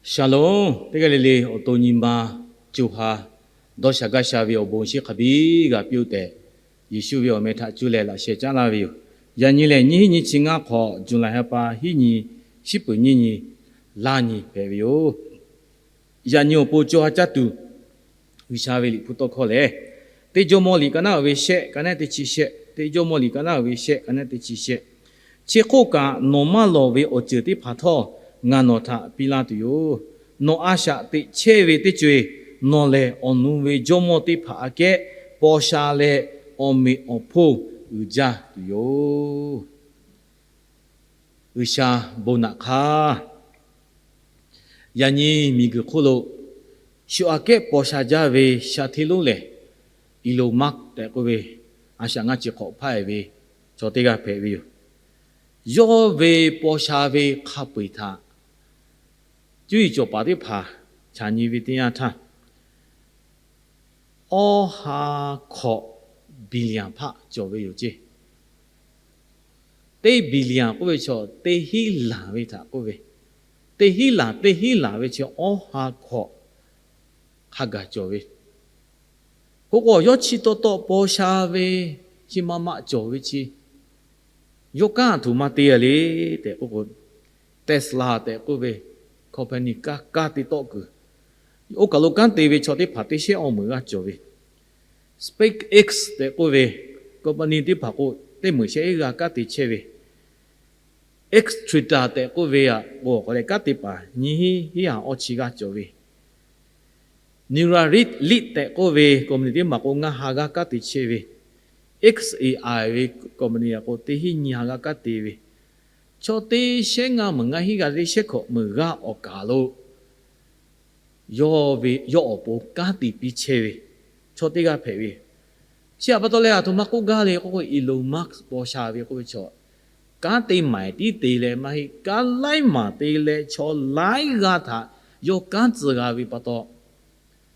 Shalom, teˇ g'aˇ le le awˬ to nyi ma co ha dawˇ sha gaˇ sha ve awˬ bon shinˉ hk'a biˇ g'a piˇ-oˆ tehꞈ, Yeˍsuˆ ve awˬ meh htaꞈ cuˇ leh laꞈ sheh caˉ laˇ ve yoˬ. Yaꞈ nyi lehˬ, nyiˇ hinˉ nyiˇ chi ngaˇ hk'awꞈ, July ha pa hiˉ nyi, shiˉ peuˍ nyiˇ nyi, laˇ nyi hpehꞈ ve yoˬ. Yaꞈ nyi awˬ pon co ha caˇ tuˬ, G'uiˬsha ve Liꞈ hpu tawˇ hkawˇ lehˬ, Teˇ Jawˇmawˇ liꞈ ka naˉ uiˍ ve shehˆ, ka naˉ teˇ chi shehˆ, Teˇ Jawˇmawˇ liꞈ ka naˉ uiˍ ve shehˆ, ka naˉ teˇ chi shehˆ. Chi hk'oˆ kaꞈ, nawˬ maˇ lawˬ ve awˬ ceuˬ teˇ hpaˍ htawˇ ngaˬ nawˬ htaꞈ piˇ laˇ tuˬ yoˬ. Nawˬ a shaꞈ teꞈ chehˇ ve teˇ co-e, nawˬ lehˬ awˬ nu ve jawˇmawˇ teˇ hpaˍ aꞈ kehˉ paw sha leh, awˬ meꞈ awˬ hponˇ uiˍ jaˇ tuˬ yoˬ. G'uiˬsha bon naꞈ hk'aˇ. Yaꞈ nyi miˬguiˬ hk'oˆ lo shu aꞈ kehˉ paw sha jaˇ ve sha hteˇ lonˉ lehˬ, Elon Musk tehꞈ k'oˆ ve, a shaꞈ ngaˇ chi hk'awꞈ hpaˇ-e ve chaw teˇ g'aˇ hpehꞈ ve yoˬ. Yawˇ ve paw sha ve hk'a peu-eˬ htaꞈ cuˇ yiˍ cawˬ paˍ teˇ hpaˍ chaꞈ nyi ve teˇ yanˇ htaˇ, awˇ ha hkawꞈ billion hpaˆ cawˬ ve yoˬ ceˇ. Teˇ billion k'oˆ ve chaw teˇ hinˉ laˬ ve htaꞈ k'oˆ ve, teˇ hinˉ laˬ, teˇ hinˉ laˬ ve chi awˇ ha hkawꞈ hk'a gaˬ cawˬ ve. K'oˆ k'o, yawˇ chi taw taw paw sha ve chi ma ma cawˬ ve chi, yawˇ kanˉ aˬ htoꞈ ma te a le tehꞈ k'oˆ k'o, Tesla tehꞈ k'oˆ ve company kanˉ kanˉ te tawˆ kuiˬ, oˇ kaˬ lo kanˉ te ve chaw teˇ hpaˍ teˇ shehˆ awˇ meunˍ g'aˇ cawˬ ve, SpaceX tehꞈ k'oˆ ve company teˇ hpaˍ k'o, teˇ meunˍ shehˆ g'aˇ kanˉ te chehˇ ve, X, Twitter tehꞈ k'oˆ ve aꞈ k'o, k'awꞈ leh kanˉ te paˍ nyiˇ hinˉ hinˉ ha awˇ chi g'aˇ cawˬ ve, Neuralink tehꞈ k'oˆ ve company teˇ maˬ k'o, ngaˇ ha g'aˇ kanˉ te chehˇ ve, X A I ve company aꞈ k'o, teˇ hinˉ nyiˇ ha g'aˇ kanˉ te ve, chaw teˇ shehˆ ngaˇ meunˍ ngaˇ hinˉ g'aˇ teˇ shehˆ hkawꞈ meunˍ g'aˇ awˬ kaˬ lo yawˇ ve, yawˇ awˬ pon kanˉ te piˇ chehˇ ve chaw teˇ g'aˇ hpehꞈ ve. Chi htaꞈ pa taw leh, aˬ htoꞈ ma k'oˆ gaˇ le k'oˆ k'o, Elon Musk paw sha ve k'oˆ ve chaw, kanˉ te maiˍ tiˉ te leh maˇ heˆ, kanˉ laiˉ maˬ te leh chaw laiˉ g'aˇ htaꞈ yawˇ kanˉ tcuh g'a ve pa taw,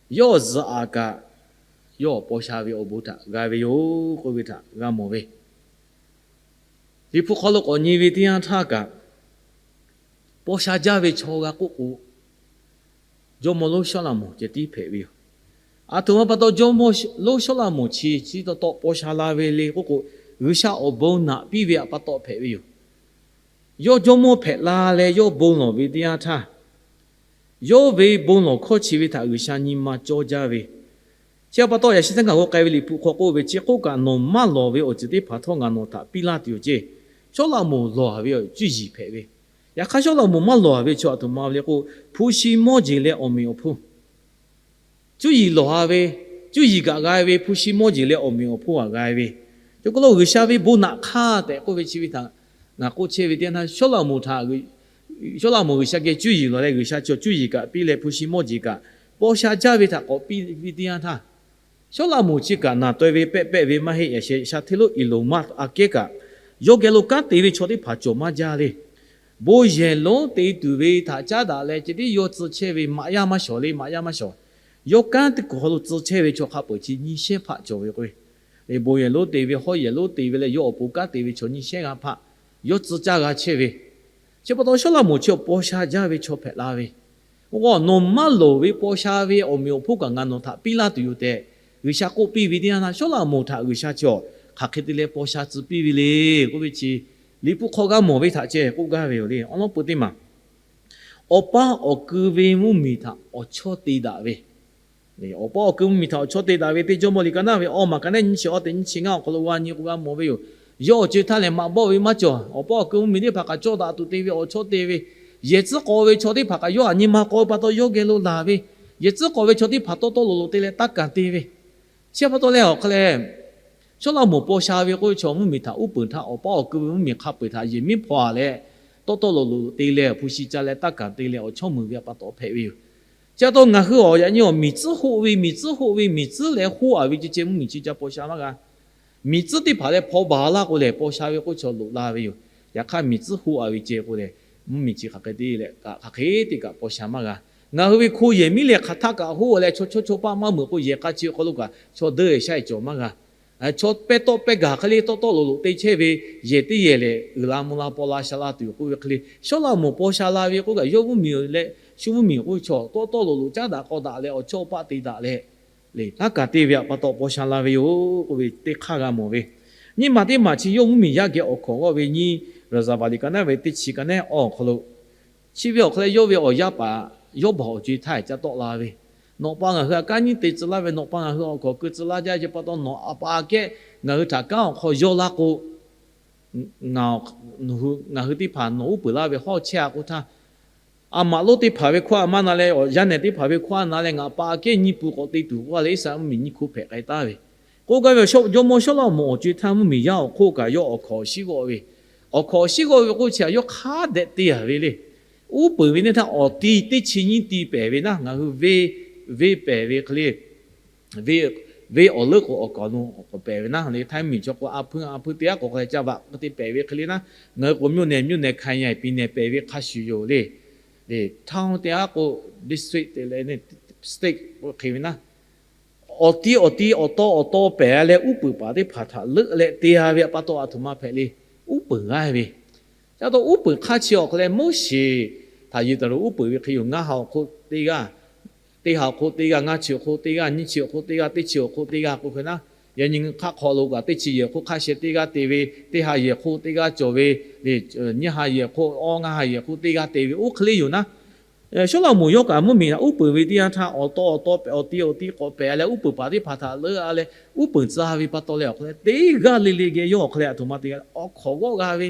yawˇ zuhꞈ aꞈ kaꞈ yawˇ paw sha ve awˬ bon htaꞈ g'a ve yoˬ k'oˆ ve htaꞈ g'a mawˬ ve. Liꞈ hpu hk'aw lo k'awꞈ nyi ve teˇ yanˇ htaˇ kaꞈ, paw sha jaˇ ve chaw g'a k'oˆ k'o, jawˇmawˇ lonˉ Sawˉlaꞈmonˍ ceh tiˉ hpehꞈ ve yoˬ. Aˬ htoꞈ ma pa taw jawˇmawˇ lonˉ Sawˉlaꞈmonˍ chi chi taw taw paw sha la ve le k'oˆ k'o, G'uiˬsha awˬ bon naꞈ piˇ ve aꞈ pa taw hpehꞈ ve yoˬ. Yawˇ jawˇmawˇ hpehꞈ la leh yawˇ bon lawˬ ve teˇ yanˇ htaˇ, yawˇ ve bon lawˬ hkawˇ chi ve htaꞈ G'uiˬsha nyi ma cawˇ jaˇ ve. Chi htaꞈ pa taw, yaꞈ shi htaˇ ngaˬ hui k'ai ve Liꞈ hpu hk'aw k'oˆ ve, chi hk'oˆ kaꞈ nawˬ maˇ lawˬ ve awˬ ceuˬ teˇ hpaˍ htawˇ ngaˬ nawˬ htaꞈ piˇ laˇ tuˬ yoˬ ceˇ. Sawˉlaꞈmonˍ lawˬ ve awˬ cuˇ yiˍ hpehꞈ ve. Yaꞈ hk'aˇ, Sawˉlaꞈmonˍ maˇ lawˬ ve chaw aˬ htoꞈ ma le k'o, hpu shi mawˇ jeˬ leh awˬ meꞈ awˬ hponˇ, cuˇ yiˍ lawˬ-a ve, cuˇ yiˍ kaꞈ g'a ve, hpu shi mawˇ jeˬ leh awˬ meꞈ awˬ hponˇ kaꞈ g'a ve. Chi hk'oˆ lo G'uiˬsha ve bon naꞈ hk'aˇ tehꞈ k'oˆ ve chi ve htaꞈ ngaˬ k'oˆ chehˇ ve teˇ yanˇ htaˇ, Sawˉlaꞈmonˍ htaꞈ, Sawˉlaꞈmonˍ G'uiˬsha geh cuˇ yiˍ lawˬ leh, G'uiˬsha chaw cuˇ yiˍ kaꞈ piˇ leh, hpu shi mawˇ jeˬ kaꞈ paw sha jaˇ ve htaꞈ k'awꞈ piˇ ve teˇ yanˇ htaˇ, Sawˉlaꞈmonˍ chi kaꞈ naˬ taw ve pehˆ pehˆ ve maˇ heˆ. Yaꞈ sheh sha hteˇ lonˉ Elon Musk aꞈ kehˉ kaꞈ, yawˇ geh lo kanˉ te ve chaw teˇ hpaˍ cawˬ maˇ jaˇ le. Bon yehˬ lonˉ te tuˬ ve htaꞈ caˉ daꞈ leh, ceh tiˉ yawˇ tcuh chehˇ ve maꞈ yaˇ maˇ shawˍ le, maꞈ yaˇ maˇ shawˍ. Yawˇ kanˉ teˇ kuiˬ hk'aw lo tcuh chehˇ ve chaw hk'a peu-eˬ chi nyiˇ shehnˉ hpaˆ cawˬ ve k'o, bon yehˬ lonˉ te ve, hawˉ yehˬ lonˉ te ve leh yawˇ awˬ pon kanˉ te ve chaw nyiˇ shehnˉ g'aˇ hpaˆ yawˇ tcuh caˇ g'a chehˇ ve. Chi pa taw Sawˉlaꞈmonˍ chi paw sha jaˇ ve chaw hpehꞈ la ve. Oˇ k'o, nawˬ maˇ lawˬ ve paw sha ve awˬ meꞈ awˬ hponˇ kaꞈ ngaˬ nawˬ htaꞈ piˇ laˇ tuˬ yoˬ tehꞈ G'uiˬsha k'oˆ piˇ ve teˇ yanˇ htaˇ, Sawˉlaꞈmonˍ htaꞈ G'uiˬsha chi awˬ hk'aˬ hk'e te leh paw sha tcuh piˇ ve le k'oˆ ve chi, Liꞈ hpu hk'aw g'a mawˬ ve htaꞈ ceh k'oˆ gaˇ ve yoˬ le. Awˬ lawn peu teˇ maˬ, awˬ paˇ awˬ keu ve mvuhˇmiˬ htaꞈ awˬ chawˇ te daꞈ ve. Awˬ paˇ awˬ keu mvuhˇmiˬ htaꞈ awˬ chawˇ te daꞈ ve, Teˇ Jawˇmawˇ liꞈ ka naˉ ve awˇ maˬ ka naˉ nyiˇ chi awˇ tehꞈ nyiˇ chi ngaˇ awˬ hk'aw lo g'a nyi k'o g'a mawˬ ve yoˬ. Yawˇ awˬ co-e htaˇ lehˬ, maꞈ bawˆ ve maˇ cawˬ. Awˬ paˇ awˬ keu mvuhˇmiˬ teˇ hpaˍ kaꞈ cawˇ daꞈ tuˬ te ve awˬ chawˇ te ve, yehˬ tcuhˉ k'aw ve chaw teˇ hpaˍ kaꞈ yawˇ aꞈ nyi ma k'aw ve pa taw yawˇ geh lo laˬ ve, yehˬ tcuhˉ k'aw ve chaw teˇ hpaˍ tawˇ tawˇ lo lo te leh taˇ kaˍ te ve. Chi pa taw leh awˬ hk'a leh, Sawˉlaꞈmonˍ paw sha ve k'oˆ ve chaw mvuhˇmiˬ htaꞈ uˉ peunˍ htaˇ, awˬ paˇ awˬ keu ve mvuhˇmiˬ hk'a peu-eˬ htaꞈ yehˬ miˉ hpaw-a leh, tawˇ tawˇ lo lo te leh hpu shi ca leh taˇ kaˍ te leh awˬ chawˇ meuˍ ve pa taw hpehꞈ ve yoˬ. Chi pa taw ngaˬ hui awˬ yaꞈ nyi awˬ miˬ tcuhˉ hoˆ ve, miˬ tcuhˉ hoˆ ve, miˬ tcuhˉ leh hoˆ-a ve ceh ceh mvuhˇmiˬ chi ca paw sha maˇ g'a. Miˬ tcuhˉ teˇ hpaˍ leh hpaw baˬ laˇ k'o lehˬ, paw sha ve k'oˆ chaw loꞈ la ve yoˬ. Yaꞈ hk'aˇ, miˬ tcuhˉ hoˆ-a ve ceh k'o lehˬ, mvuhˇmiˬ chi hk'aˬ hk'e te leh kaꞈ hk'aˬ hk'e te kaꞈ paw sha maˇ g'a. Ngaˬ hui ve hko yehˬ miˉ lehˬ hk'aˬ htaˆ kaꞈ hoˆ leh, chaw chawˇ chawˇ paˆ maˇ meuꞈ k'o, yehˬ k'a chi awˬ hk'aw lo kaꞈ chaw deu-e sha-e cawˬ maˇ g'a. Chaw pehˇ tawˆ pehˇ gaˬ hk'e le tawˆ tawˆ loꞈ loꞈ te chehˇ ve yehˬ teˇ yehˬ lehˬ, uiˍ la mvuh la paw la sha la tuˬ yoˬ k'oˆ ve hk'e le, Sawˉlaꞈmonˍ paw sha la ve k'oˆ kaꞈ, yawˇ mvuhˇmiˬ leh shu mvuhˇmiˬ k'oˆ ve chaw tawˆ tawˆ loꞈ loꞈ caˉ daꞈ k'aw daꞈ leh awˬ chawˇ paˆ te daꞈ leh, le taˇ kaˍ te ve pa taw paw sha la ve yoˬ k'oˆ ve teˇ hk'aˇ g'a mawˬ ve. Nyiˇ ma teˇ maˬ chi yawˇ mvuhˇmiˬ yaˇ geh awˬ hkawnˍ g'awˆ ve nyiˇ Raˍzaˍvaˍliˍ ka naˉ ve teˇ chi ka naˉ awˬ hk'aw lo, chi ve awˬ hk'aw lo yawˇ ve awˬ yaˇ paˍ Yawˇbaˬ awˬ co-e htaˇ caˇ tawˆ la ve, nawˬ pa ngaˬ hui a kanˉ nyiˇ te tcuh laˇ ve, nawˬ pa ngaˬ hui awˬ hkawnˍ keu tcuh laˇ jaˇ ve pa taw, nawˬ a pa aꞈ kehˉ ngaˬ hui htaꞈ kanˉ awˬ hk'aw yawˇ laˇ k'o, ngaˬ hui teˇ hpaˍ nawˬ uˉ peunˍ laˇ ve hawˉ chehˇ a k'oˆ htaˇ, a maꞈ lonˉ teˇ hpaˍ ve hkawˇ a maˇ na leh, yaˇ nehˬ teˇ hpaˍ ve hkawˇ a na leh ngaˬ pa aꞈ kehˉ nyiˇ pun k'awꞈ te tuˬ k'oˆ a leh, Iˉsaˍreˍlaˆ mvuhˇmiˬ nyiˇ hkoˇ hpehꞈ k'ai taˍ ve. K'oˆ gaˇ ve, jawˇmawˇ Sawˉlaꞈmonˍ awˬ co-e htaˇ mvuhˇmiˬ yaˇ awˬ hk'oˆ kaꞈ yawˇ awˬ hkawnˍ awˬ shiˉ g'awˆ ve, awˬ hkawnˍ awˬ shiˉ g'awˆ ve k'oˆ chi a yawˇ hk'a dehꞈ te a ve le. Uˉ peunˍ ve teˇ htaˇ awˬ ti teˇ chi nyiˇ ti pehˍ ve naˉ, ngaˬ hui venˇ pehˍ ve hk'e le, venˇ awˬ leuˉ k'o awˬ kaˍ awˬ nu k'awꞈ pehˍ ve naˉ le, htaiˇ miˬ chaw k'o a hpuiˇ a hpuiˇ teˇ g'aˇ k'awꞈ k'ai ca vaꞈ k'o te pehˍ ve hk'e le naˉ, ngaˬ hui k'o မြို့နယ် မြို့နယ် ခရိုင် ပြည်နယ် pehˍ ve hk'a shuˍ yoˬ le. Le ထောင် teˇ g'aˇ k'o district te leh state k'oˆ hk'e ve naˉ, awˬ ti awˬ ti awˬ taw awˬ taw pehˍ leh uˉ peunˍ paˍ teˇ hpaˍ htaꞈ leuˆ leh te a ve pa taw a htoꞈ ma hpehꞈ le, uˉ peunˍ g'aˇ ve. Ca taw uˉ peunˍ hk'aˇ chi awˬ hk'aw leh Moˉseˍ htaꞈ Yeˍzaˍreˍ uˉ peunˍ ve hk'e yoˬ. Ngaˇ ha awˬ hk'oˆ teˇ g'aˇ, teˇ ha awˬ hk'oˆ teˇ g'aˇ, ngaˇ chi awˬ hk'oˆ teˇ g'aˇ, nyiˇ chi awˬ hk'oˆ teˇ g'aˇ, teˇ chi awˬ hk'oˆ teˇ g'aˇ k'oˆ hk'e naˉ, yaꞈ nyi hk'aˆ hk'aw lo kaꞈ teˇ chi yehˬ hk'oˆ hk'a sheh teˇ g'aˇ te ve, teˇ ha yehˬ hk'oˆ teˇ g'aˇ cawˬ ve, nyiˇ ha yehˬ hk'oˆ awˇ, ngaˇ ha yehˬ hk'oˆ teˇ g'aˇ te ve oˇ hk'e le yoˬ naˉ, Sawˉlaꞈmonˍ yawˇ kaꞈ mvuhˇmiˬ htaꞈ uˉ peunˍ ve teˇ yanˇ htaˇ awˬ taw awˬ taw pehˍ, awˬ ti awˬ ti k'awꞈ pehˍ leh uˉ peunˍ paˍ teˇ hpaˍ htaꞈ leuˆ a leh uˉ peunˍ tcuh ve pa taw leh awˬ hk'aw leh teˇ g'aˇ le le geh yawˇ awˬ hk'aw leh a htoꞈ ma te g'a leh awˬ hkawnˍ g'awˆ g'a ve,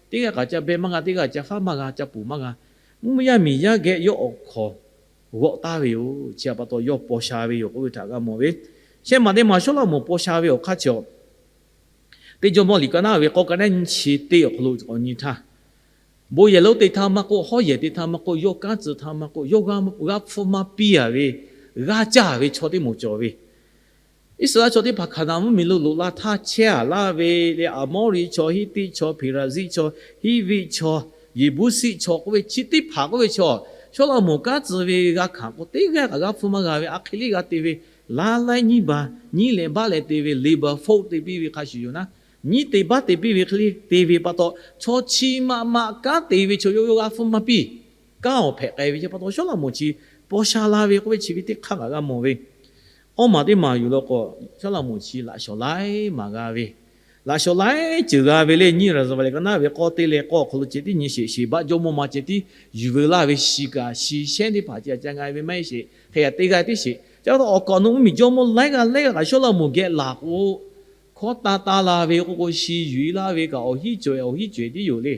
teˇ g'aˇ kaꞈ ca beh maˇ g'a, teˇ g'aˇ ca faˉ maˇ g'a, ca puˍ maˇ g'a. Mvuhˇ yaˇ miˬ yaˇ geh yawˇ awˬ hk'aw g'awˆ taˍ ve yoˬ. Chi a pa taw yawˇ paw sha ve yoˬ k'oˆ ve htaꞈ g'a mawˬ ve. Shehˆ maˬ teˇ maˬ Sawˉlaꞈmonˍ paw sha ve awˬ hk'aˇ chi a teˇ Jawˇmawˇ liꞈ ka naˉ ve k'awˇ ka naˉ nyiˇ chi teˇ awˬ hk'aw lo k'awꞈ nyi htaˇ, bon yehˬ lonˉ te htaˇ maˇ k'oˆ, hawˉ yehˬ te htaˇ maˇ k'oˆ, yawˇ kanˉ tcuh htaˇ maˇ k'oˆ, yawˇ g'a hpfuhˇ maˇ piˇ a ve, g'aˇ caˇ ve chaw teˇ moˍ cawˬ ve. Iˉsaˍreˍlaˆ chaw teˇ hpaˍ Hkaˍnanˍ mvuhˇmiˬ lo loꞈ la htaˇ chehˇ a laˇ ve le, Aˍmawˇriˆ chaw, Hiˉtiˆ chaw, Hpeˍraˍziˆ chaw, Hiˉviˆ chaw, Yeˍbuˇsiˆ chaw k'oˆ ve chi teˇ hpaˍ k'oˆ ve chaw, Sawˉlaꞈmonˍ kanˉ tcuh ve g'a hkanˍ k'o teˇ g'aˇ kaꞈ g'a hpfuhˇ maˇ g'a ve, a hk'e le g'a te ve, la laiˉ nyiˇ baˬ nyiˇ leh baˆ leh te ve, labour force te piˇ ve hk'a shuˍ yoˬ naˉ, nyiˇ te baˆ te piˇ ve hk'e le te ve pa taw, chaw chi maꞈ maꞈ kanˉ te ve chaw yawˇ yawˇ g'a hpfuhˇ maˇ piˇ. Kanˉ awˬ hpehꞈ k'ai ve chi pa taw Sawˉlaꞈmonˍ chi paw sha la ve k'oˆ ve chi ve teˇ hk'aˇ kaꞈ g'a mawˬ ve. Awˇ maˬ teˇ maˬ yuˬ law k'o, Sawˉlaꞈmonˍ chi laꞈ shawnˍ laiˉ maˬ g'a ve, laꞈ shawnˍ laiˉ ceuˬ g'a ve le. Nyiˇ Raˍzaˍvaˍliˍ ka naˉ ve k'awˇ teˇ leh k'awˇ awˬ hk'aw lo ceh tiˉ nyi sheˍ, sheˍ baˆ jawˇmawˇ ma ceh tiˉ yuˬ veu laˇ ve shi kaꞈ shi shehˉ teˇ hpaˍ ceh ca nga ve maˇ heˆ sheˍ, hk'e a teˇ g'aˇ tiˉ sheˍ. Ca taw awˬ kaꞈ awˬ nu mvuhˇmiˬ jawˇmawˇ laiˉ g'aˇ laiˉ g'aˇ kaꞈ Sawˉlaꞈmonˍ geh laˬ k'o, hkawˇ taˇ taˇ la ve k'oˆ k'o shi yuˬ e laˇ ve kaꞈ awˬ hiˉ cawˬ awˬ hiˉ cawˬ tiˉ yoˬ le.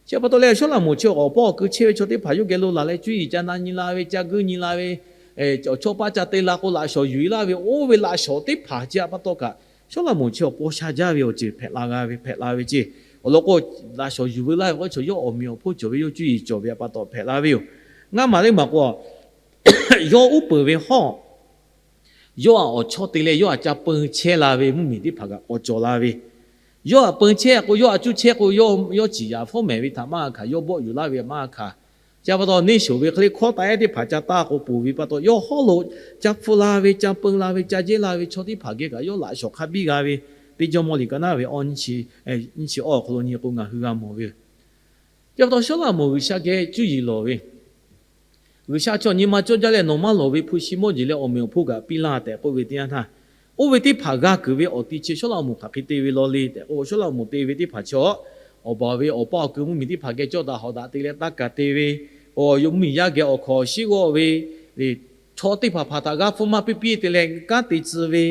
Chi pa taw leh Sawˉlaꞈmonˍ chi awˬ paw awˬ keu chehˇ ve chaw teˇ hpaˍ yawˇ geh lo laˬ leh cuˇ yiˍ ca na nyi la ve, ca guiˇ nyi la ve, awˬ chawˇ paˆ ca te la k'o laꞈ shawnˍ yuˬ e laˇ ve, oˇ ve laꞈ shawnˍ teˇ hpaˍ chi a pa taw kaꞈ Sawˉlaꞈmonˍ chi awˬ paw sha jaˇ ve awˬ ceuˬ hpehꞈ la g'a ve, hpehꞈ la ve ceˇ. Awˬ lawn k'o, laꞈ shawnˍ yuˬ veu laˇ ve k'o chaw yawˇ awˬ meꞈ awˬ hponˇ cawˬ ve, yawˇ cuˇ yiˍ cawˬ ve a pa taw hpehꞈ la ve yoˬ. Ngaˇ maˬ teˇ maˬ k'o, yawˇ uˉ peunˍ ve hawˉ yawˇ htaꞈ awˬ chawˇ te leh yawˇ htaꞈ ca peun chehˇ la ve mvuhˇmiˬ teˇ hpaˍ kaꞈ k'awꞈ cawˬ la ve. Yawˇ htaꞈ peun chehˇ k'o, yawˇ htaꞈ cuˇ chehˇ k'o, yawˇ ciˍ yaˍ fawˉ mehˍ ve htaꞈ maˇ g'a hkanˍ, yawˇ bawˆ yuˬ laˇ ve maˇ g'a hkanˍ. Chi pa taw neˇ shoˍ ve hk'e le hkawˇ taˇ ehˉ teˇ hpaˍ ca taˇ k'o poˬ ve pa taw, yawˇ hawˉ lo ca hpfuh la ve, ca peun la ve, ca jehˇ la ve chaw teˇ hpaˍ geh kaꞈ yawˇ laꞈ shawnˍ hk'a biˇ g'a ve, teˇ Jawˇmawˇ liꞈ ka naˉ ve awˇ nyiˇ chi awˇ awˬ hk'aw lo nyi k'o ngaˬ hui g'a mawˬ ve yoˬ. Chi pa taw Sawˉlaꞈmonˍ G'uiˬsha geh cuˇ yiˍ lawˬ ve, G'uiˬsha chaw nyi ma cawˇ jaˇ leh nawˬ maˇ lawˬ ve hpu shi mawˇ jeˬ leh awˬ meꞈ awˬ hponˇ kaꞈ piˇ laˇ tehꞈ k'oˆ ve teˇ yanˇ htaˇ, oˇ ve teˇ hpaˍ g'a kuiˬ ve awˬ ti chi Sawˉlaꞈmonˍ hk'aˬ hk'e te ve law le tehꞈ k'o, Sawˉlaꞈmonˍ te ve teˇ hpaˍ chi a, awˬ baˬ ve awˬ pa awˬ kui mvuhˇmiˬ teˇ hpaˍ geh cawˇ daꞈ hawꞈ daꞈ te leh taˇ kaˍ te ve, awˬ yawˇ mvuhˇmiˬ yaˇ geh awˬ hkawnˍ awˬ shiˉ g'awˆ ve, chaw teˇ hpaˍ hpaˍ htaꞈ g'a hpfuhˇ maˇ piˇ piˇ te leh kanˉ te tcuh ve,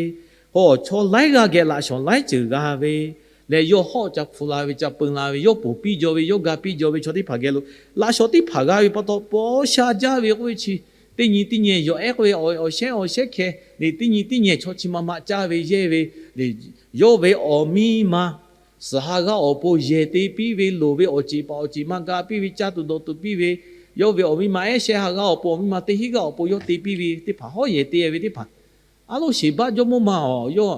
k'o chaw laiˉ g'aˇ geh laꞈ shawnˍ laiˉ ceuˬ g'a ve, leh yawˇ hawˉ ca hpfuh la ve, ca peun la ve, yawˇ poˬ piˇ jaw ve, yawˇ ga piˇ jaw ve chaw teˇ hpaˍ geh lo laꞈ shawnˍ teˇ hpaˍ g'a ve pa taw paw sha jaˇ ve k'oˆ ve chi, teˇ nyi teˇ nyi yawˬ ehˉ k'oˆ ve awˬ shehˉ awˬ shehˉ hkeh le, teˇ nyi teˇ nyi chaw chi ma ma caˇ ve yehˇ ve le, yawˇ ve awˬ miˇ ma suhˍ ha g'aˇ awˬ pon yehˬ te piˇ ve, loˍ ve awˬ ceˬ paˍ awˬ ceˬ ma ga piˇ ve, caˇ tuˬ dawˬ tuˬ piˇ ve, yawˇ ve awˬ miˇ ma ehˉ shehˆ ha g'aˇ awˬ pon awˬ miˇ ma teˇ hinˉ g'aˇ awˬ pon yawˇ te piˇ ve teˇ hpaˍ, hawˉ yehˬ te ve teˇ hpaˍ, a loˇ sheˍ baˆ jawˇmawˇ ma awˬ yawˇ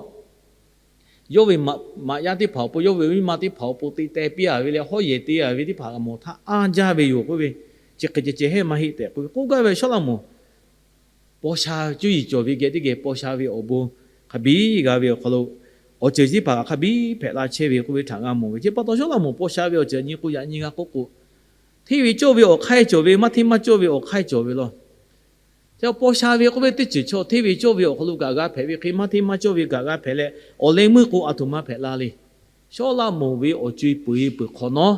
yawˇ ve maꞈ yaˇ teˇ hpaˍ awˬ pon, yawˇ ve miˇ ma teˇ hpaˍ awˬ pon te teh piˇ a ve leh hawˉ yehˬ te a ve teˇ hpaˍ mawˬ htaˇ anˇ jaˇ ve yoˬ k'oˆ ve, chi hk'e ceh ceh hehˉ maˇ heˆ tehꞈ k'oˆ ve k'oˆ gaˇ ve Sawˉlaꞈmonˍ paw sha cuˇ yiˍ cawˬ ve geh teˇ geh paw sha ve awˬ bon hk'a biˇ g'a ve awˬ hk'aw lo, awˬ ceuˬ chi teˇ hpaˍ kaꞈ hk'a biˉ hpehꞈ la chehˇ ve k'oˆ ve htaꞈ g'a mawˬ ve. Chi pa taw Sawˉlaꞈmonˍ paw sha ve awˬ ceuˬ nyi k'o, yaꞈ nyi g'a k'oˆ k'o, hteˇ ve cawˇ ve awˬ hk'aiˇ cawˬ ve, maˇ hteˇ maˇ cawˇ ve awˬ hk'aiˇ cawˬ ve law. Chi paw sha ve k'oˆ ve teˇ ceuˬ chaw hteˇ ve cawˇ ve awˬ hk'aw lo kaꞈ g'a hpehꞈ ve hk'e, maˇ hteˇ maˇ cawˇ ve kaꞈ g'a hpehꞈ leh, awˬ leh meuˇ k'o aˬ htoꞈ ma hpehꞈ la le. Sawˉlaꞈmonˍ ve awˬ co e peuˬ e peuˬ hk'awꞈ nawˉ,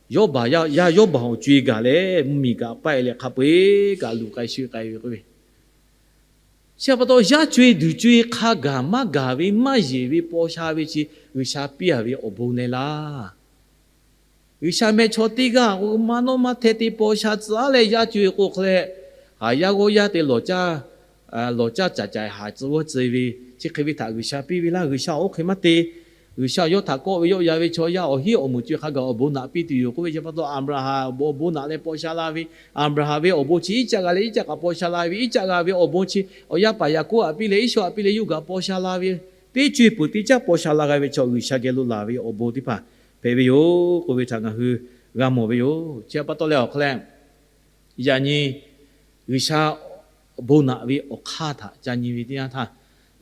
Yawˇbaˬ yaˇ, yaˇ Yawˇbaˬ awˬ co e gaˬ leh mvuhˇmiˬ kaꞈ paˆ e leh hk'a peu eˬ kaꞈ luˬ k'ai sheˆ k'ai ve k'oˆ ve, chi pa taw yaˇ co e duˬ co e hk'a gaˬ maˇ gaˬ ve maˇ yeˬ ve paw sha ve chi G'uiˬsha piˇ a ve awˬ bon leh laˇ. G'uiˬsha meh chaw teˇ g'aˇ k'o, maˇ nawˉ maˇ hteˇ te paw sha tcuh aˉ leh yaˇ co e k'o hk'e leh, haˍ yaˇ g'awˇ yaˇ te lawˬ caˇ, lawˬ caˇ caˍ caˍ haˍ tcuh g'awˇ tcuh ve, chi hk'e ve htaꞈ G'uiˬsha piˇ ve laˇ. G'uiˬsha oˇ hk'e maˇ te. G'uiˬsha yawˇ htaꞈ kawˆ ve yawˆ yan ve chaw yaˇ awˬ hinˉ awˬ moˍ co e hk'a gaˬ awˬ bon naꞈ piˇ tuˬ yoˬ k'oˆ ve. Chi pa taw Aˍbraˍhanˍ awˬ bon naꞈ leh paw sha la ve, Aˍbraˍhanˍ ve awˬ bon chi Iˉcaˆ g'a leh Iˉcaˆ kaꞈ paw sha la ve, Iˉcaˆ g'a ve awˬ bon chi awˬ yaˇ paˍ Yaˍkoˆ htaꞈ piˇ leh Iˉsawˇ htaꞈ piˇ leh yawˇ kaꞈ paw sha la ve, teˇ co e peuˬ teˇ caˉ paw sha la g'a ve chaw G'uiˬsha geh lo laˬ ve awˬ bon teˇ hpaˍ hpehꞈ ve yoˬ k'oˆ ve htaꞈ ngaˬ hui g'a mawˬ ve yoˬ. Chi pa taw leh awˬ hk'aw leh, yaꞈ nyi G'uiˬsha bon naꞈ ve awˬ hk'aˇ htaꞈ ca nyi ve teˇ yanˇ htaˇ,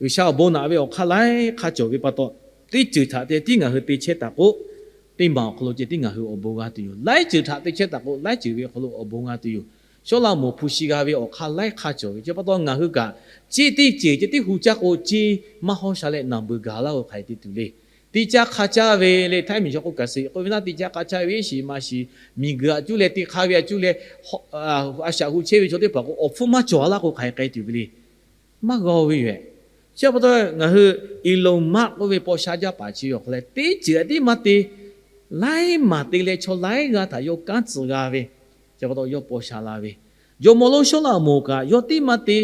G'uiˬsha awˬ bon naꞈ ve awˬ hk'aˇ laiˉ hk'aˇ cawˬ ve pa taw, teˇ ceuˬ htaꞈ te tiˉ ngaˬ hui te chehˇ taˍ k'o, teˇ maˬ awˬ hk'aw lo ceh tiˉ ngaˬ hui awˬ bon g'a tuˬ yoˬ. Laiˉ ceuˬ htaꞈ te chehˇ taˍ k'o, laiˉ ceuˬ ve awˬ hk'aw lo awˬ bon g'a tuˬ yoˬ. Sawˉlaꞈmonˍ hpu shi g'a ve awˬ hk'aˇ laiˉ hk'aˇ cawˬ ve chi pa taw, ngaˬ hui kaꞈ ceˇ teˇ ceuˬ ceh tiˉ hu caˇ k'o, ceˇ maˇ hawˉ sha leh naˬ beuˬ gaˬ laˇ k'o hk'aˬ hk'e te tuˬ le. Teˇ caˇ hk'a caˇ ve le, htaiˇ miˬ chaw k'o kaꞈ shiˍ k'oˆ ve naˉ, teˇ caˇ hk'a caˇ ve iˉ shiˍ ma shiˍ, miˬguiˬ aꞈ cuˇ leh te hk'a ve aꞈ cuˇ leh, a shaꞈ hu chehˇ ve chaw teˇ hpaˍ k'o, awˬ hpfuhˇ maˇ cawˬ a laˇ k'o hk'aˬ hk'e k'ai tuˬ ve le. Maˇ g'aw ve yoˬ. Chi pa taw ngaˬ hui Elon Musk k'oˆ ve paw sha jaˇ paˍ chi ve awˬ hk'aw leh, teˇ ceuˬ a tiˉ maˇ te, laiˉ maˬ te leh chaw laiˉ g'aˇ htaꞈ yawˇ kanˉ tcuh g'a ve, chi pa taw yawˇ paw sha la ve. Jawˇmawˇ lonˉ Sawˉlaꞈmonˍ kaꞈ yawˇ teˇ maˇ te,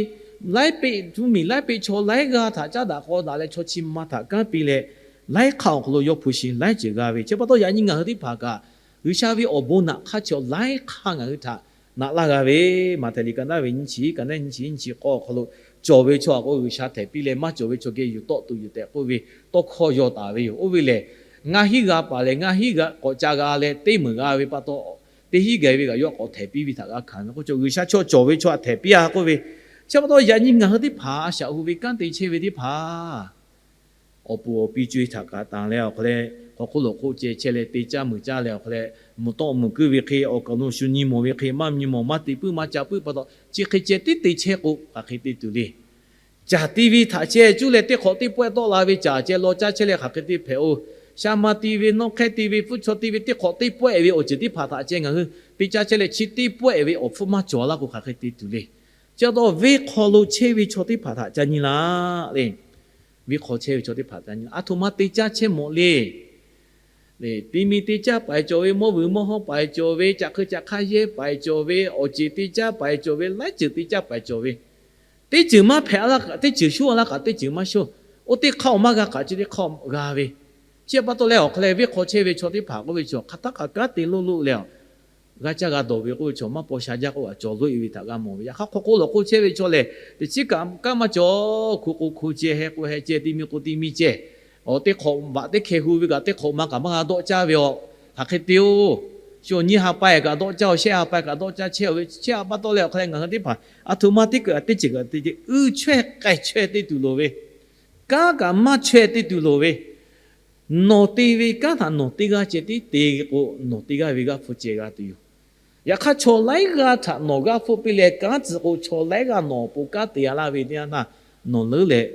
laiˉ peˆ mvuhˇmiˬ laiˉ peˆ chaw laiˉ g'aˇ htaꞈ caˉ daꞈ k'aw daꞈ leh chaw chi ma htaꞈ kanˉ piˇ leh, laiˉ hk'aˇ awˬ hk'aw lo yawˇ hpu shi laiˉ ceuˬ g'a ve. Chi pa taw yaꞈ nyi ngaˬ hui teˇ hpaˍ kaꞈ G'uiˬsha ve awˬ bon naꞈ hk'aˇ chaw laiˉ hk'aˇ ngaˬ hui htaꞈ naꞈ laˇ g'a ve. Maꞈhtehˍ liꞈ ka naˉ ve nyiˇ chi, ka naˉ nyiˇ chi, nyiˇ chi k'awˇ awˬ hk'aw lo cawˬ ve chaw a k'o G'uiˬsha htehꞈ piˇ leh, maˇ cawˬ ve chaw geh yuˬ tawˆ tuˬ yuˬ tehꞈ k'oˆ ve tawˇ hkawˇ yaw taˍ ve yoˬ. Oˇ ve lehˬ, ngaˇ hinˉ g'a paˍ lehˬ ngaˇ hinˉ g'a k'awꞈ ca g'a leh teˇ meunˍ g'a ve pa taw, teˇ hinˉ gaˬ ve kaꞈ yawˇ k'awꞈ htehꞈ piˇ ve htaꞈ g'a hkanˍ ve k'oˆ ve, G'uiˬsha chaw cawˬ ve chaw htaꞈ htehꞈ piˇ a k'oˆ ve. Chi pa taw yaꞈ nyi ngaˬ hui teˇ hpaˍ a shaꞈ hu ve kanˉ te chehˇ ve teˇ hpaˍ awˬ puˍ awˬ pi co e htaꞈ kaꞈ tanˬ leh awˬ hk'aw leh, hk'aw hk'oˆ lawˬ hk'oˆ ceh chehˇ leh te caˇ meuꞈ caˇ leh awˬ hk'aw leh, mvuhˬ tawˆ mvuhˬ kuiˇ ve hk'e awˬ kaˍ awˬ nu shu nyi mawˬ ve hk'e maˇ nyi mawˬ, maˇ te puiˉ maˇ ca puiˉ pa taw, chi hk'e ceh tiˉ te chehˇ k'o hk'aˬ hk'e te tuˬ le. Caˬ te ve htaꞈ ceh cuˇ leh teˇ hk'awꞈ teˇ pawehˇ tawˆ la ve caˬ ceh law caˇ chehˇ leh hk'aˬ hk'e te hpehꞈ oˬ. Sha ma te ve, nawˇ hk'ehˇ te ve, pfuhˇ chaw te ve, teˇ hk'awꞈ teˇ pawehˇ ve awˬ ceuˬ teˇ hpaˍ htaꞈ ceh ngaˬ hui te caˇ chehˇ leh chi teˇ pawehˇ ve awˬ hpfuhˇ maˇ cawˬ laˇ k'o hk'aˬ hk'e te tuˬ le. Chi pa taw venˇ hk'aw lo chehˇ ve chaw teˇ hpaˍ htaꞈ ca nyi laˇ le. Venˇ hk'aw chehˇ ve chaw teˇ hpaˍ htaꞈ nyi laˇ. Aˬ htoꞈ ma te caˇ chehˇ mawˬ le. Te mi te caˇ paiˍ cawˬ ve, mawˇ vuiˬ mawˇ hawˉ paiˍ cawˬ ve, caꞈ hk'eu caꞈ hk'aˇ yehˇ paiˍ cawˬ ve, awˬ ceˬ te caˇ paiˍ cawˬ ve, laiˉ ceuˬ te caˇ paiˍ cawˬ ve, teˇ ceuˬ maˇ hpehꞈ a laˇ kaꞈ teˇ ceuˬ shoˉ a laˇ kaꞈ teˇ ceuˬ maˇ shoˉ. Oˇ teˇ hk'aˇ awˬ maˇ g'a kaꞈ chi teˇ hk'aˇ g'a ve. Chi pa taw leh awˬ hk'aw leh venˇ hk'aw chehˇ ve chaw teˇ hpaˍ k'oˆ ve chi hk'aˬ htaˇ kaꞈ kanˉ te loˆ loˆ leh, g'a caˇ g'a dawˬ ve k'oˆ ve chaw maˇ paw sha jaˇ k'oˆ a cawˬ loˆ e ve htaꞈ g'a mawˬ ve. Yaꞈ hk'aˇ hk'aw hk'oˆ lawˬ hk'oˆ chehˇ ve chaw lehˬ, teꞈ chiˉ kaꞈ kanˉ maˇ cawˬ. Hku k'o hku ceh, heh k'o heh ceh, te mi k'o te mi ceh, awˬ teˇ hk'awꞈ vaꞈ teˇ hkeh hu ve kaꞈ teˇ hk'awꞈ ma kaꞈ maˇ g'a dawˆ caˇ ve aˬ. Hk'aˬ hk'e te oˬ. Shu nyiˇ ha pa e kaꞈ dawˆ caˇ oˬ, shehˆ ha pa e kaꞈ dawˆ caˇ chehˇ oˬ ve. Chi pa taw leh awˬ hk'aw leh ngaˬ hui teˇ hpaˍ aˬ htoꞈ ma teˇ kaꞈ teˇ ceuˬ kaꞈ te ceh uiˍ chaweh k'ai chaweh te tuˬ loˍ ve, kanˉ kaꞈ maˇ chaweh te tuˬ loˍ ve, nawˬ te ve kanˉ htaꞈ nawˬ teˇ g'aˇ ceh tiˉ te k'o, nawˬ teˇ g'aˇ ve g'aˇ hpfuhˇ ceh g'a tuˬ yoˬ. Yaꞈ hk'aˇ chaw laiˉ g'aˇ htaꞈ nawˬ g'aˇ hpfuhˇ piˇ leh kanˉ tcuh k'o, chaw laiˉ g'aˇ nawˬ awˬ pon kanˉ te a laˇ ve teˇ yanˇ htaˇ, nawˬ leuˉ leh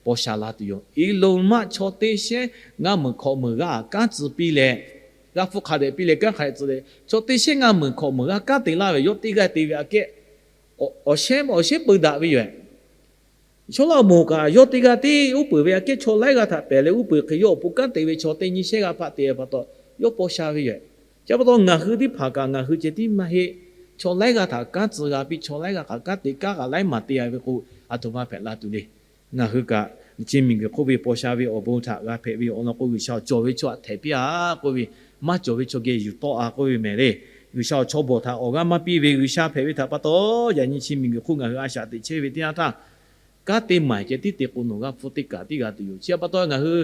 paw sha la tuˬ yoˬ. Elon Musk chaw teˇ shehnˉ ngaˇ meunˍ hkawꞈ meunˍ g'aˇ kanˉ tcuh piˇ leh, g'aˇ hpfuhˇ hk'a dehꞈ piˇ leh kanˉ hk'a dehꞈ tcuh leh, chaw teˇ shehnˉ ngaˇ meunˍ hkawꞈ meunˍ g'aˇ kanˉ te laˇ ve, yawˇ teˇ g'aˇ te ve aꞈ kehˉ awˬ shehnˉ awˬ shehnˉ peu daꞈ ve yoˬ. Sawˉlaꞈmonˍ kaꞈ yawˇ teˇ g'aˇ tiˉ uˉ peunˍ ve aꞈ kehˉ chaw laiˉ g'aˇ htaꞈ pehˬ leh uˉ peunˍ hk'e yawˇ awˬ pon kanˉ te ve chaw teˇ nyi shehnˉ g'aˇ hpaˆ te ve pa taw, yawˇ paw sha ve yoˬ. Chi pa taw ngaˬ hui teˇ hpaˍ kaꞈ ngaˬ hui ceh tiˉ maˇ heˆ. Chaw laiˉ g'aˇ htaꞈ kanˉ tcuh g'a piˇ, chaw laiˉ g'aˇ htaꞈ kanˉ te kanˉ kaꞈ laiˉ maˬ te a ve k'o, aˬ htoꞈ ma hpehꞈ la tuˬ le. Ngaˬ hui kaꞈ chi miˬguiˬ hk'oˆ ve paw sha ve awˬ bon htaꞈ g'a hpehꞈ ve awˬ lawn k'o, G'uiˬsha awˬ cawˬ ve chaw htaꞈ htehꞈ piˇ a k'oˆ ve, maˇ cawˬ ve chaw geh yuˬ tawˆ a k'oˆ ve mehˍ le. G'uiˬsha awˬ chaw bawˬ htaꞈ awˬ g'aˇ maˇ piˇ ve G'uiˬsha hpehꞈ ve htaꞈ pa taw, yaꞈ nyi chi miˬguiˬ hk'oˆ ngaˬ hui a shaꞈ teꞈ chehˇ ve teˇ yanˇ htaˇ, kanˉ te maˍ ceh tiˉ te k'o, nawˬ g'aˇ hpfuhˇ teˇ kaꞈ tiˉ g'a tuˬ yoˬ. Chi pa taw ngaˬ hui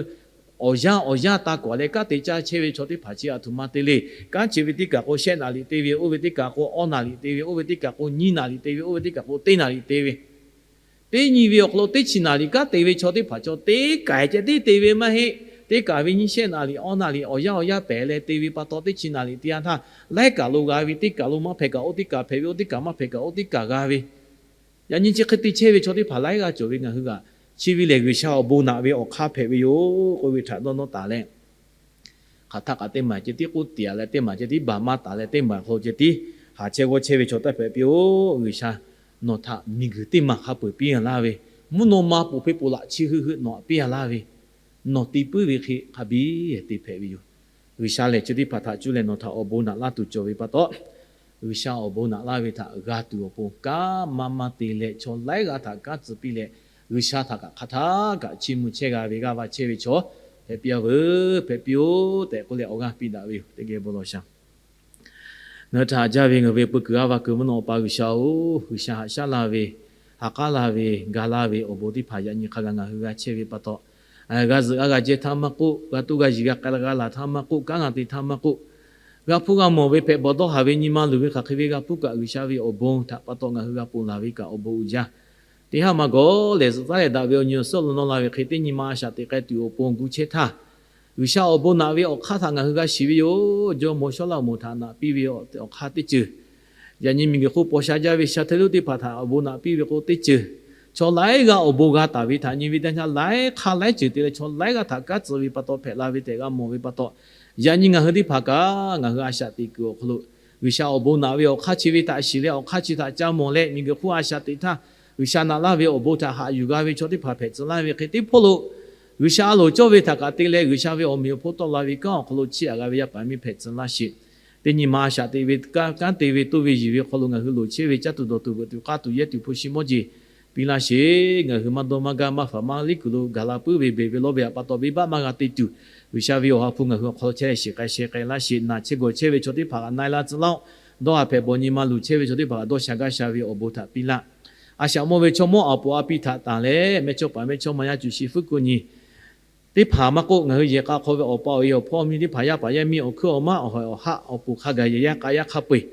awˬ yanˇ awˬ yanˇ ta kawˍ leh kanˉ te caˇ chehˇ ve chaw teˇ hpaˍ chi aˬ htoꞈ ma te le. Kanˉ chi ve teˇ kaꞈ k'o shehˆ naˍ riˍ te ve, oˇ ve teˇ kaꞈ k'o awˇ naˍ riˍ te ve, oˇ ve teˇ kaꞈ k'o nyiˇ naˍ riˍ te ve, oˇ ve teˇ kaꞈ k'o teˇ naˍ riˍ te ve, Teˇ nyi ve awˬ hk'aw lo teˇ chi naˍ riˍ kanˉ te ve chaw teˇ hpaˍ chaw teˇ kaˬ ceh tiˉ te ve maˇ heˆ. Teˇ kaˬ ve nyiˇ shehˆ naˍ riˍ awˇ naˍ riˍ awˬ yanˇ awˬ yanˇ pehˍ leh te ve pa taw, teˇ chi naˍ riˍ teˇ yanˇ htaˇ laiˉ kaˬ lo g'a ve, teˇ kaˬ lo maˇ hpehꞈ kaꞈ oˇ teˇ kaˬ hpehꞈ ve, oˇ teˇ kaˬ maˇ hpehꞈ kaꞈ oˇ teˇ kaˬ g'a ve, yaꞈ nyi chi hk'e te chehˇ ve chaw teˇ hpaˍ laiˉ g'aˇ cawˬ ve ngaˬ hui g'a. Chi ve lehˬ, G'uiˬsha awˬ bon naꞈ ve awˬ hk'aˇ hpehꞈ ve yoˬ k'oˆ ve htaꞈ dawˇ nawˇ taˍ leh, hk'aˬ htaˆ kaꞈ teˇ maˬ ceh tiˉ k'oˆ tiꞈ leh, teˇ maˬ ceh tiˉ baˬ maˇ taˍ leh, teˇ maˬ hk'aw lo ceh tiˉ haꞈ chehˇ g'awˇ chehˇ ve chaw teˇ hpaˍ hpehꞈ piˇ-oˬ. G'uiˬsha nawˬ htaꞈ miˬguiˬ teˇ maˬ hk'a peu-eˬ piˇ-a laˇ ve, mvuhˇ naw ma poˬ hpeˇ poˬ laꞈ chi heuˆ heuˆ nawˬ htaꞈ piˇ-a laˇ ve, nawˬ te puiˉ ve hk'e hk'a biˇ te hpehꞈ ve yoˬ. G'uiˬsha lehˬ, chi teˇ hpaˍ htaꞈ cuˇ leh nawˬ htaꞈ awˬ bon naꞈ laˇ tuˬ cawˬ ve pa taw, G'uiˬsha awˬ bon naꞈ laˇ ve htaꞈ g'a tuˬ awˬ pon kanˉ maˇ maˇ te leh, chaw laiˉ g'aˇ htaꞈ kanˉ tcuh piˇ leh, G'uiˬsha htaꞈ kaꞈ hk'aˬ htaˇ kaꞈ chiˇ mvuh chehˇ g'a ve g'aˇ va chehˇ ve chaw hpehꞈ piˇ-a veuˬ, hpehꞈ piˇ-oˬ tehꞈ k'oˆ leh awˬ g'aˇ piˇ daꞈ ve yoˬ. Teˇ geh bon lawˬ shaˍ. Ngaˬ hui htaꞈ haꞈ jaˇ ve ngaˬ hui ve peu kuiˬ g'aˇ va kuiˬ mvuhˇ naw Awˬ pa G'uiˬsha-oˬ, G'uiˬsha haꞈ shaˉ laˇ ve, ha k'aˉ laˇ ve, ga laˇ ve awˬ bon teˇ hpaˍ yaꞈ nyi hk'a gaˬ ngaˬ hui g'a chehˇ ve pa taw, g'a zuhꞈ g'a g'a jehˇ htaˇ maˇ k'oˆ, g'a toˇ g'a yiˬ g'a k'ai la g'a laˬ htaˇ maˇ k'oˆ, kanˉ g'a te htaˇ maˇ k'oˆ, g'a hpuˇ g'a mawˬ ve hpehꞈ bawˬ dawˇ haˍ ve nyi ma luˬ ve hk'aˬ hk'e ve g'a hpuˇ kaꞈ, G'uiˬsha ve awˬ bon htaꞈ pa taw ngaˬ hui g'a ponˬ laˬ ve kaꞈ awˬ bon uiˍ jaˇ. Teˇ haˉ maˇ gawˬ lehˬ, zuhꞈ taˉ leh daꞈ ve awˬ nyi awˬ suhˉ lo nawˇ la ve hk'e teˇ nyi ma a shaꞈ teꞈ k'ai tuˬ awˬ pon gu chehˇ htaˇ, G'uiˬsha awˬ bon naꞈ ve awˬ hk'aˇ htaꞈ ngaˬ hui g'a shiˍ ve yoˬ. Jawˇmawˇ Shawˉlaꞈmonˍ htaꞈ naꞈ piˇ ve awˬ hk'aˇ teˇ ceuˬ, yaꞈ nyi miˬguiˬ hk'oˆ paw sha jaˇ ve sha hteˇ lonˉ teˇ hpaˍ htaꞈ awˬ bon naꞈ piˇ ve k'o teˇ ceuˬ, chaw laiˉ g'aˇ awˬ bon g'a taˍ ve htaꞈ nyi ve teˇ yanˇ laiˉ hk'aˇ laiˉ ceuˬ te leh chaw laiˉ g'aˇ htaꞈ kanˉ tcuh ve pa taw hpehꞈ la ve tehꞈ g'a mawˬ ve pa taw, yaꞈ nyi ngaˬ hui teˇ hpaˍ kaꞈ ngaˬ hui a shaꞈ teꞈ kuiˬ awˬ hk'aw lo G'uiˬsha awˬ bon naꞈ ve awˬ hk'aˇ chi ve htaꞈ shiˍ leh awˬ hk'aˇ chi htaꞈ ca mawˬ leh miˬguiˬ hk'oˆ a shaꞈ teꞈ htaˇ, G'uiˬsha naꞈ laˇ ve awˬ bon htaꞈ haꞈ yuˬ g'a ve chaw teˇ hpaˍ hpehꞈ tcuh laˇ ve hk'e teˇ hpawˇ lo G'uiˬsha a loˍ cawˇ ve htaꞈ kaꞈ te leh, G'uiˬsha ve awˬ meꞈ awˬ hponˇ tawˆ la ve kanˉ awˬ hk'aw lo chiˇ aꞈ g'a ve yaˇ paˍ miˇ hpehꞈ tcuh laˇ sheˍ. Teˇ nyi ma a shaꞈ teꞈ ve kanˉ te ve toˇ ve yiˬ ve hk'aw lo ngaˬ hui loˍ chehˇ ve caˇ tuˬ dawˬ tuˬ veuꞈ tuˬ k'aˇ tuˬ yehˇ tuˬ hpu shi mawˇ jeˬ piˇ laˇ sheˍ. Ngaˬ hui maˇ dawˇ maˇ gaˇ maˇ faˍ maˇ liˉ kuiˬ lo gaˬ la puiˉ ve beˬ ve lawˇ ve htaꞈ pa taw, venˇbaˆ maˇ g'a te tuˬ, G'uiˬsha ve awˬ ha hpu ngaˬ hui awˬ hk'aw lo chehˇ leh shiˍ k'ai sheh k'ai laˇ sheˍ. Naˬ chehˇ gawˬ chehˇ ve chaw teˇ hpaˍ kaꞈ na-e laˇ tcuh laˇ-oˆ. Dawˇ haˍ hpehꞈ bawˬ nyi ma luˬ chehˇ ve chaw teˇ hpaˍ kaꞈ dawˇ sha gaˇ sha ve awˬ bon htaꞈ piˇ laˇ. A shaꞈ mawˇ ve chaw mawˇ aˬ poˍ a pi htaꞈ tanˬ leh, mehˇchawˇpaˍ mehˇchawˇma yaˇ cuˬ shi fuˉ kuˆ nyi teˇ hpaˍ maˇ k'oˆ, ngaˬ hui yehˬ k'a hk'aw ve awˬ pa awˬ e awˬ hpawˇ miˇ teˇ hpaˍ yaˇ paˍ yaˇ miˇ awˬ hkuiˉ awˬ maˇ awˬ hawehˬ awˬ haˆ awˬ poˬ hk'a gaˬ yehˬ yaˇ k'a yaˇ hk'a peu-eˬ,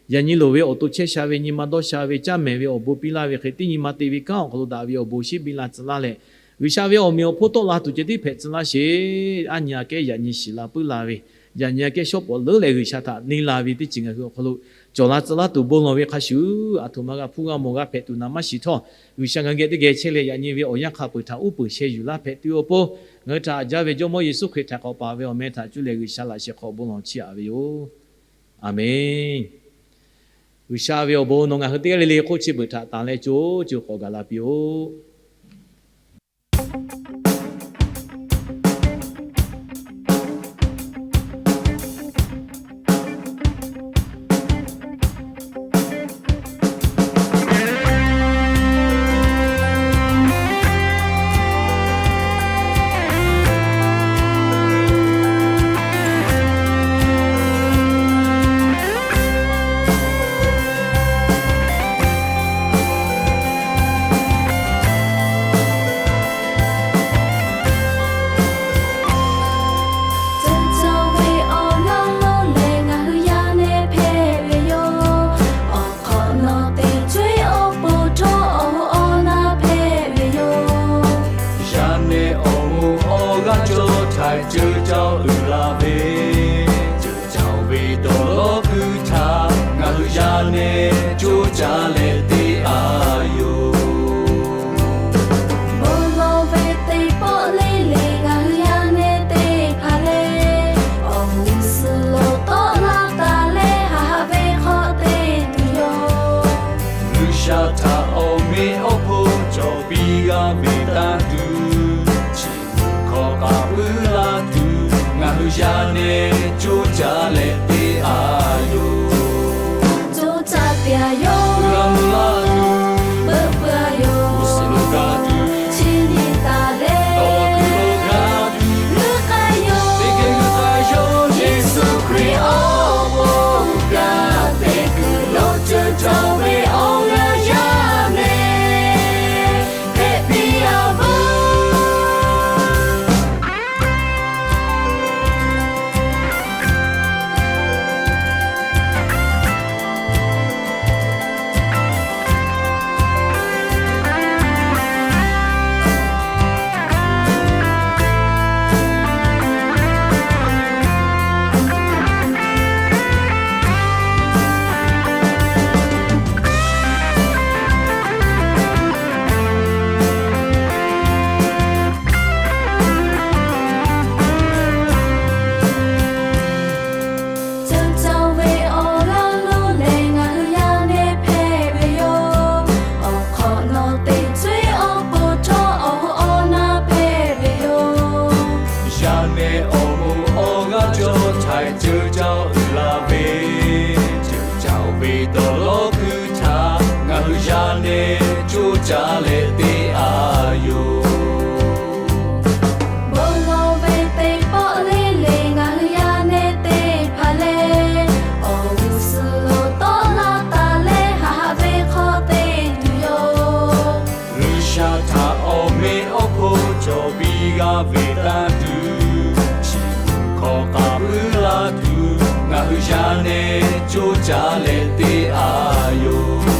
yaꞈ nyi loˍ ve awˬ to chehˇ sha ve nyi ma dawˇ sha ve caˇ mehˍ ve awˬ bon piˇ laˇ ve hk'e teˇ nyi ma te ve kanˉ awˬ hk'aw lo daꞈ ve awˬ bon shiˉ biˇ la tcuh laˇ leh, G'uiˬsha ve awˬ meꞈ awˬ hponˇ tawˆ la tuˬ ceh tiˉ hpehꞈ tcuh laˇ sheˍ. Aˉ nyi aꞈ kehˉ yaꞈ nyi shiˍ la puiˉ la ve, yaꞈ nyi aꞈ kehˉ shawˉ pawˍ leuˉ leh G'uiˬsha htaꞈ neˇ la ve teˇ ceuˬ ngaˬ hui awˬ hk'aw lo cawˬ la tcuh laˇ tuˬ bon lawˬ ve hk'a shuˍ, aˬ htoꞈ ma g'a hpuˇ g'a mawˬ g'a hpehꞈ tuˬ naˍ maˇ shiˍ htawˇ, G'uiˬsha ngaˬ hui geh teˇ geh chehˇ leh yaꞈ nyi ve awˬ yanˇ hk'a peu-eˬ htaꞈ uˉ peunˍ sheh yuˬ laˇ hpehꞈ tuˬ awˬ pon, ngaˬ hui htaꞈ haꞈ jaˇ ve Jawˇmawˇ Yeˍsuˆ Hkriꞈ htaꞈ k'awꞈ paˍ ve awˬ meh htaꞈ cuˇ leh G'uiˬsha laꞈ sheh hk'aw bon lawˬ chiˇ aꞈ ve yoˬ. Aˬmenˍ. G'uiˬsha ve awˬ bon nawˬ ngaˬ hui teˇ g'aˇ le le hk'oˆ chi beuꞈ htaꞈ tanˬ leh co co k'awꞈ gaˬ la piˇ-oˆ. Ceuˬ cawˬ ve awˬ lawn lonˉ lehˬ, ngaˬ hui yaˇ nehˬ hpehꞈ ve yoˬ. Awˬ hk'awꞈ nawˬ te co-e awˬ pon htawˇ awˬ hoꞈ awˬ na hpehꞈ ve yoˬ. Yaˇ nehˬ awˬ moˍ awˬ g'aˇ cawˬ htaiˍ ceuˬ cawˬ uiˍ la ve, ceuˬ cawˬ ve dawˬ lawˇ kuiˬ htaꞈ ngaˬ hui yaˇ nehˬ coˇ caˇ leh te a yoˬ. Bon lawˬ ve teˇ pawˆ le le ngaˬ hui yaˇ nehˬ teˇ hpaˍ lehˬ, awˬ moˍ suhˍ lo tawˆ laˇ taˍ leh, haꞈ haꞈ ve hk'aw te tuˬ yoˬ. G'uiˬsha htaꞈ awˬ meꞈ awˬ hponˇ cawˬ piˇ g'a ve tanˇ tuˬ, chi hkawꞈ k'aꞈ puiˉ laˇ tuˬ, ngaˬ hui yaˇ nehˬ coˇ caˇ leh te a yoˬ. Coˇ caˇ te a yoˬ. G'a mvuh laˇ tuˬ veuꞈ peuˬ a yoˬ. Chi nyi taˍ leh, g'uiˬ k'ai yoˬ. Yeˍsuˆ Hkriꞈ awˬ bon kanˉ te kuiˬ lo ceuˬ cawˬ ve awˬ g'aˇ yaˇ nehˬ hpehꞈ piˇ a veuˬ. Ngaˬ hui yaˇ nehˬ coˇ caˇ leh te a yoˬ.